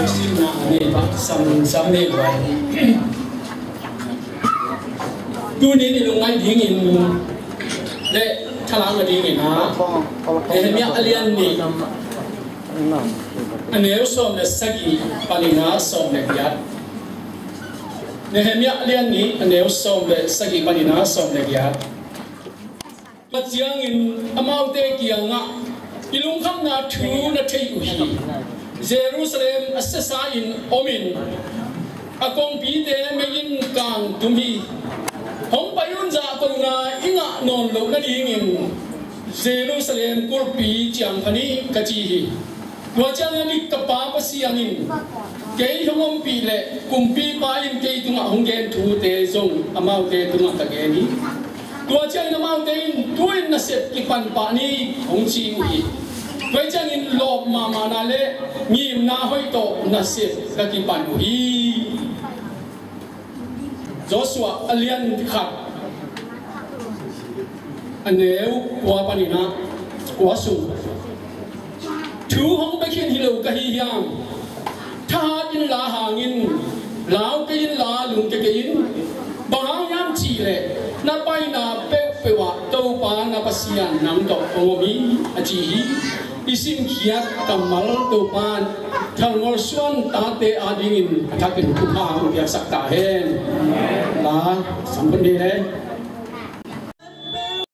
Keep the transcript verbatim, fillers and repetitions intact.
Sinna nei pah sam sam nei luai. Tuni ni lungngai dingin le thalang a dingin ah Nehemiah a lian nih a neu sawm le sagih panin ah sawm le giat. Nehemiah a lian nih a neu sawm le sagih panin ah sawm le giat. Tua ciangin amaute kiangah, "I lungkhamna thu na thei uh hi. Jerusalem a siasa-in om in a kongpite mei in kang tum hi. Hong pai un, zahkona i ngah nawn loh nadingin Jerusalem kulhpi ciang pha ni," ka ci hi. Tua ciangin ka Pa Pasian in kei hong ompih leh kumpipa in kei tungah hong gen thute zong amaute tungah ka gen hi. Tua ciangin amaute in, "Tu-in nasep kipan pah ni," hong ci uh hi. Tua ciangin lawp mahmahna le ngimna hoih tawh nasep ka kipan uh hi. Joshua a lian khat a neu kua panin ah kua sung. "Thu hong pia khin hi lo ka hi hiam? Thahat inla hang in, lau kei inla lungkia kei in. Bang hang hiam cih leh na paina peuhpeuh ah Topa na Pasian nang tawh hong om hi," a ci hi. I simkhiat kammal Topa in Thalmual Suan tate adingin a thakin thupha hong piaksak ta hen. La, sam phot ni le.